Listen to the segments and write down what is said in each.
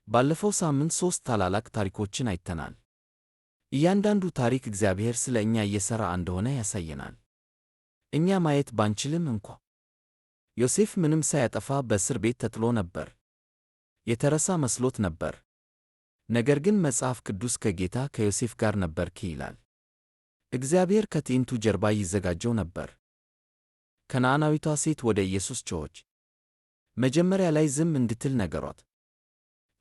ባለፈው ሳምንት ሦስት ታላላቅ ታሪኮችን አይተናል። እያንዳንዱ ታሪክ እግዚአብሔር ስለ እኛ እየሠራ እንደሆነ ያሳየናል። እኛ ማየት ባንችልም እንኳ። ዮሴፍ ምንም ሳያጠፋ በእስር ቤት ተጥሎ ነበር። የተረሳ መስሎት ነበር። ነገር ግን መጽሐፍ ቅዱስ ከጌታ ከዮሴፍ ጋር ነበርክ ይላል። እግዚአብሔር ከትዕይንቱ ጀርባ ይዘጋጀው ነበር። ከነዓናዊቷ ሴት ወደ ኢየሱስ ጮኸች። መጀመሪያ ላይ ዝም እንድትል ነገሯት።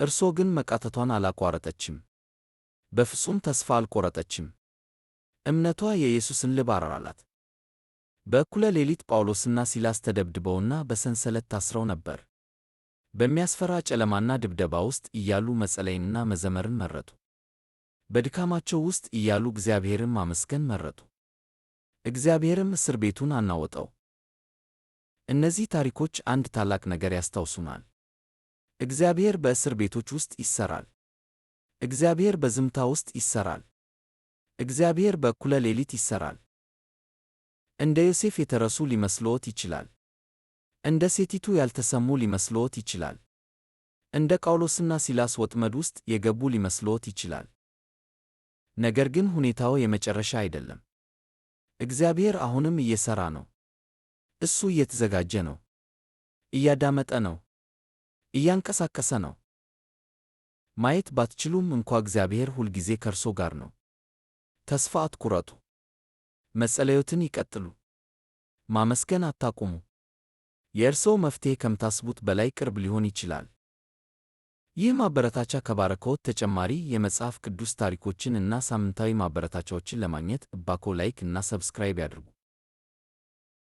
እርሶ ግን መቃተቷን አላቋረጠችም። በፍጹም ተስፋ አልቆረጠችም። እምነቷ የኢየሱስን ልብ አራራላት። በእኩለ ሌሊት ጳውሎስና ሲላስ ተደብድበውና በሰንሰለት ታስረው ነበር። በሚያስፈራ ጨለማና ድብደባ ውስጥ እያሉ መጸለይንና መዘመርን መረጡ። በድካማቸው ውስጥ እያሉ እግዚአብሔርን ማመስገን መረጡ። እግዚአብሔርም እስር ቤቱን አናወጠው። እነዚህ ታሪኮች አንድ ታላቅ ነገር ያስታውሱናል። እግዚአብሔር በእስር ቤቶች ውስጥ ይሠራል። እግዚአብሔር በዝምታ ውስጥ ይሠራል። እግዚአብሔር በእኩለ ሌሊት ይሠራል። እንደ ዮሴፍ የተረሱ ሊመስልዎት ይችላል። እንደ ሴቲቱ ያልተሰሙ ሊመስልዎት ይችላል። እንደ ጳውሎስና ሲላስ ወጥመድ ውስጥ የገቡ ሊመስልዎት ይችላል። ነገር ግን ሁኔታው የመጨረሻ አይደለም። እግዚአብሔር አሁንም እየሠራ ነው። እሱ እየተዘጋጀ ነው። እያዳመጠ ነው። እያንቀሳቀሰ ነው። ማየት ባትችሉም እንኳ እግዚአብሔር ሁልጊዜ ከእርሶ ጋር ነው። ተስፋ አትቁረጡ። መጸለዮትን ይቀጥሉ። ማመስገን አታቁሙ። የእርስዎ መፍትሔ ከምታስቡት በላይ ቅርብ ሊሆን ይችላል። ይህ ማበረታቻ ከባረከዎት ተጨማሪ የመጽሐፍ ቅዱስ ታሪኮችን እና ሳምንታዊ ማበረታቻዎችን ለማግኘት እባክዎ like እና subscribe ያድርጉ።